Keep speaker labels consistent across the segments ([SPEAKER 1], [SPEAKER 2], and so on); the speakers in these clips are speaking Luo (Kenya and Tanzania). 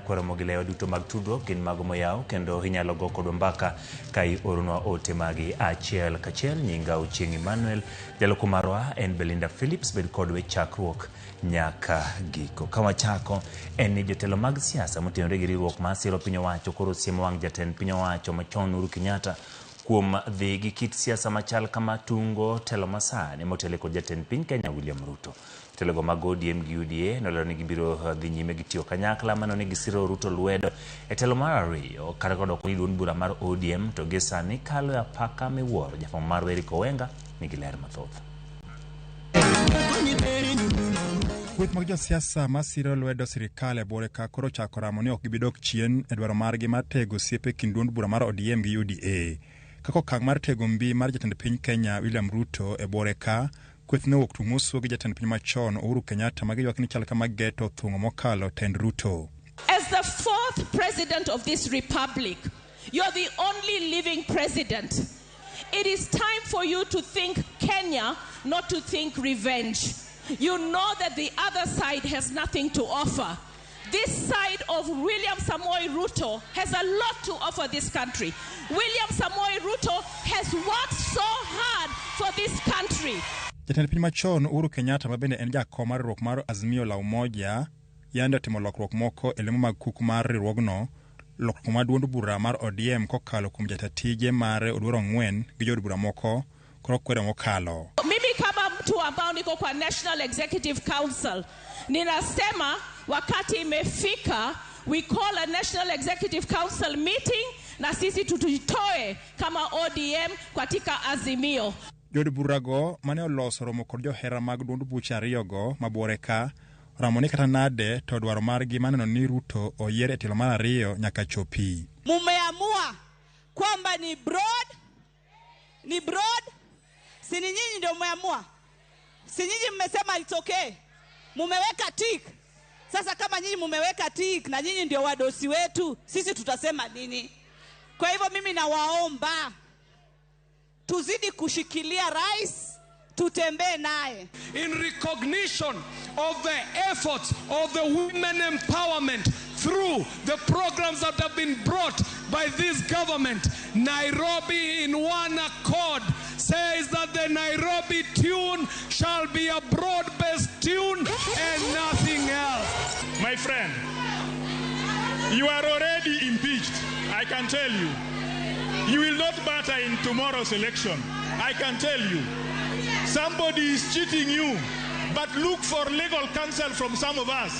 [SPEAKER 1] Kwaromo gi lewa duto mag tudruok gin mago moyaw kendo inyalo go kodwa mbaka ka ioronwa ote magi achiel kachiel. Nyinga Ochieng' Emmanuel, jaloko marwa en Belinda Phillips. Bed kodwa e chakruok nyaka giko. Ka wachako en ni jotelo mag siasa motenore gi riwruok mar siro piny owacho koro siemo wang' jatend piny owacho machon Uhuru Kenyatta kuom dhi gi kit siasa machal kama tungo telo masani motele kod jatend piny Kenya William Ruto. Jotelogo mag ODM gi UDA nolero ni gibiro dhi nyime gi tiyo kanyakla mano ni gisiro Ruto lwedo e telo mar ariyo kata kodok ni duond bura mar ODM to gi sani kalo e apaka miwuoro. Jafwambo marwa Eric Owenga nigi ler mathoth.
[SPEAKER 2] Kweth mag josiasa ma siro lwedo sirikal e buore ka koro ochako ramo ni ok gibi dok chien e dwaro margi mar tego osiep e kind duond bura mar ODM gi UDA. Kaka okang' mar tego mbi mar jatend piny Kenya William Ruto e buore ka, kweth nowuok tung' uso gi jatend piny machon Uhuru Kenyatta ma giywak ni chal kama geto thung'o mokalo tend Ruto.
[SPEAKER 3] As the fourth president of this republic, you're the only living president. It is time for you to think Kenya, not to think revenge. You know that the other side has nothing to offer. This side of William Samoei Ruto has a lot to offer this country. William Samoei Ruto has worked so hard for this country.
[SPEAKER 2] Jatend piny machon Uhuru Kenyatta ma bende en jakom mar riwruok mar Azimio la Umoja yande otimo lokruok moko e lemo mag kuku mar riwruogno, lokruok ma duond bura mar ODM kokalo kuom jata tije mare Oduor Ong'wen gi jood bura moko koro kwedo mokalo.
[SPEAKER 3] Mimi kama mtu ambao niko kwa National Executive Council ninasema wakati imefika we call a National Executive Council meeting na sisi tujitoe kama ODM katika Azimio.
[SPEAKER 2] Jood burago mane oloso romo kod johera mag duond buche ariyogo ma buore ka oramo ni kata nade to dwaro margi mar neno ni Ruto oyier e tielo mar ariyo nyaka chopi.
[SPEAKER 4] Mumeamua kwamba ni broad, ni broad, si ni nyinyi ndio mmeamua? Si nyinyi mmesema it's okay? Mumeweka tick. Sasa kama nyinyi mumeweka tick na nyinyi ndio wadosi wetu, sisi tutasema nini? Kwa hivyo mimi nawaomba tuzidi kushikilia rais, tutembee naye.
[SPEAKER 5] In recognition of the efforts of the women empowerment through the programs that have been brought by this government, Nairobi in one accord says that the Nairobi tune shall be a broad-based tune and nothing else.
[SPEAKER 6] My friend, you are already impeached, I can tell you. You will not matter in tomorrow's election, I can tell you. Somebody is cheating you, but look for legal counsel from some of us.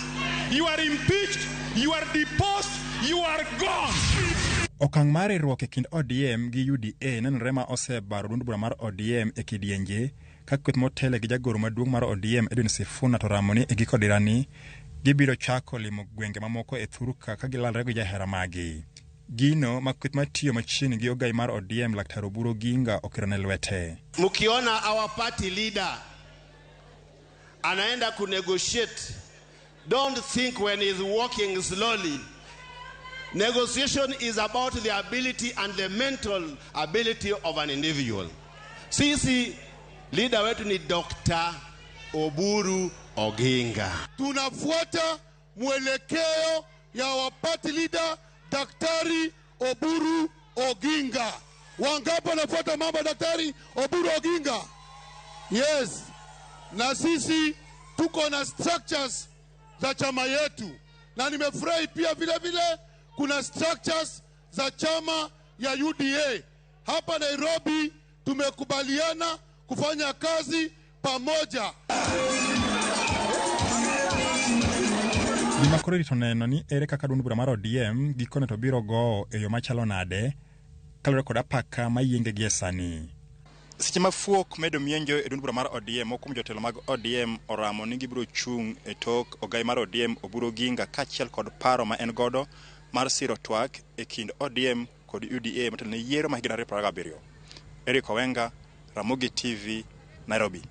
[SPEAKER 6] You are impeached, you are deposed, you are gone.
[SPEAKER 2] Okang' mar riwruok e kind ODM gi UDA nenore ma osebaro duond bura mar ODM e kidienje ka kweth motele gi jagoro maduong' mar ODM Edwin Sifuna to ramo ni e giko dirani gibiro chako limo gwenge mamoko e thurka ka gilalre gi johera magi. Gino ma kweth matiyo machiegni gi ogai mar ODM Laktar Oburu Oginga okirone lwete.
[SPEAKER 7] Mkiona our party leader anaenda kunegotiate, don't think when he's walking slowly. Negotiation is about the ability and the mental ability of an individual. Sisi leader wetu ni Dr. Oburu Oginga.
[SPEAKER 8] Tunafuata mwelekeo ya wa party leader Daktari Oburu Oginga. Wangapi wanafuata mambo ya Daktari Oburu Oginga? Yes, na sisi tuko na structures za chama yetu, na nimefurahi pia vile vile kuna structures za chama ya UDA hapa Nairobi. Tumekubaliana kufanya kazi pamoja.
[SPEAKER 2] Gima koro irito neno ni ere kaka duond bura mar ODM gikone to biro gowo e yo machalo nade kaluwore kod apaka mayienge gie sani. Seche ma fuok medo mienjo e duond bura mar ODM, moko kuom jotelo mag ODM oramo ni gibiro chung' e tok ogai mar ODM Oburu Oginga kaachiel kod paro ma en godo mar siro twak e kind ODM kod UDA motelo ne yiero ma higa 2027. Eric Owenga, Ramogi TV, Nairobi.